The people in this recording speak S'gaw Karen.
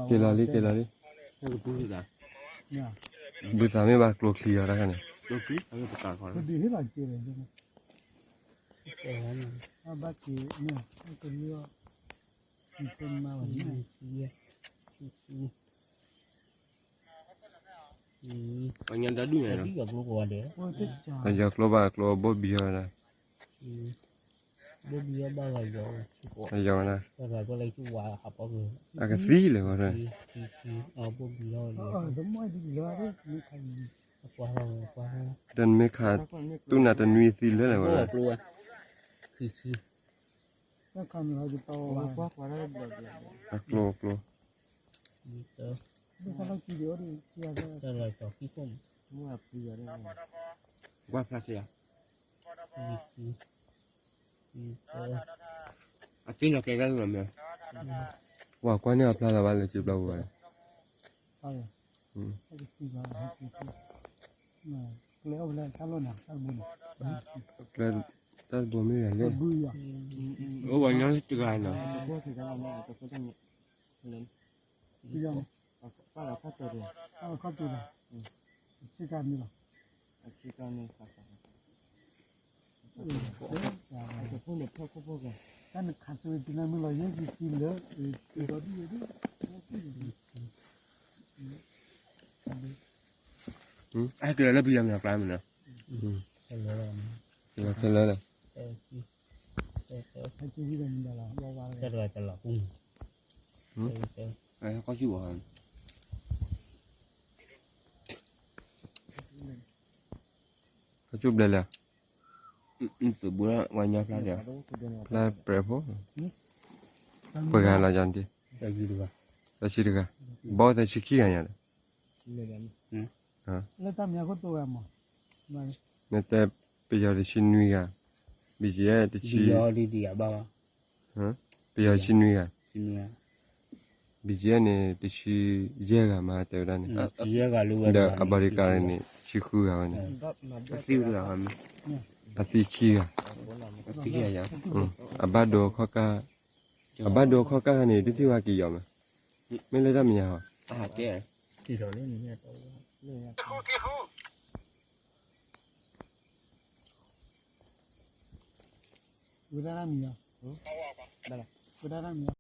က့ၤလီၤလံ က့ၤလီၤလံ, ဘုသးမ့ၢ်ဘၣ်ကျိချံအီၤတခါန့ၣ်, ပှၤညါတၢ်ဒုးန့ၣ်လီၤ, အယီၤကျိဘၣ်ကျိဘိၣ်ဘံအီၤဝဲဒၣ်, အယီၤဝဲဒၣ်, အကသံလၢၤဝဲဒၣ်, တၢ်နမ့ၢ်ခး, တူၢ်နၤတနွံသံလၢာ်လၢၤဝဲဒၣ်, အကျိအကျိ, ကွၢ်ဖျါထံဧါ, အသ့ၣ်နီၣ်ကဲတၢ်လီၤမ့ၢ်, ဝဲကွၢ်န့ၢ်အဖျါလၢၤဘၣ်လၢစံးဘျီပူၤဘၣ်, ကျဲတၢ်တဘိမ့ၢ်လဲၣ်, အိၣ်ဝဲညီတဂၤနီၤ, တၢ်နခးစံးဝဲတနၤမ့ၢ်လီၤယဲၢ်ကံလၢ, အဟဲတုၤလၢပယီၤမ့ၢ်အကျါမ့ၢ်နီၤ, ခဲလၢာ်, ခဲလၢာ်လီၤ, ကီၢ်စူၣ်ဘျဲၣ်လၢ, ဖျါပြဲးဖိ, ပှဲၤဂၤလီၤယၤတံၢ်, သၢဆံတဂၤ, ဘီသၢဆံခံဂၤညါဒီး, လၢတၢ်မံၤအခိၣ်တိဂၤမး, နတဲပယီၤတဆံနွံဂၤ, ဘံၣ်ကၠံၣ်အဲၣ်တဆံ, ပယီၤတဆံနွံဂၤ, ဘံၣ်ကၠံၣ်အဲၣ်န့ၣ် တဆံယဲၢ်ဂၤမးတဲဝဲဒၣ်န့ၣ်, ဒီးအbodyguardန့ၣ် တဆံဃုဂၤဝဲန့ၣ်, အသံခံဂၤ, အဘၣ်ဒိအခီၣ်ကၢ်, အဘၣ်ဒိအခီၣ်ကၢ်န့ၣ် တထံၣ်ဝဲက့ၤယီၤမး, မ့ၢ်လၢတၢ်မဲာ်ညါဟီ, ဝဲဒၣ်တၢ်မံၤ, ဝဲဒၣ်တၢ်မံၤ,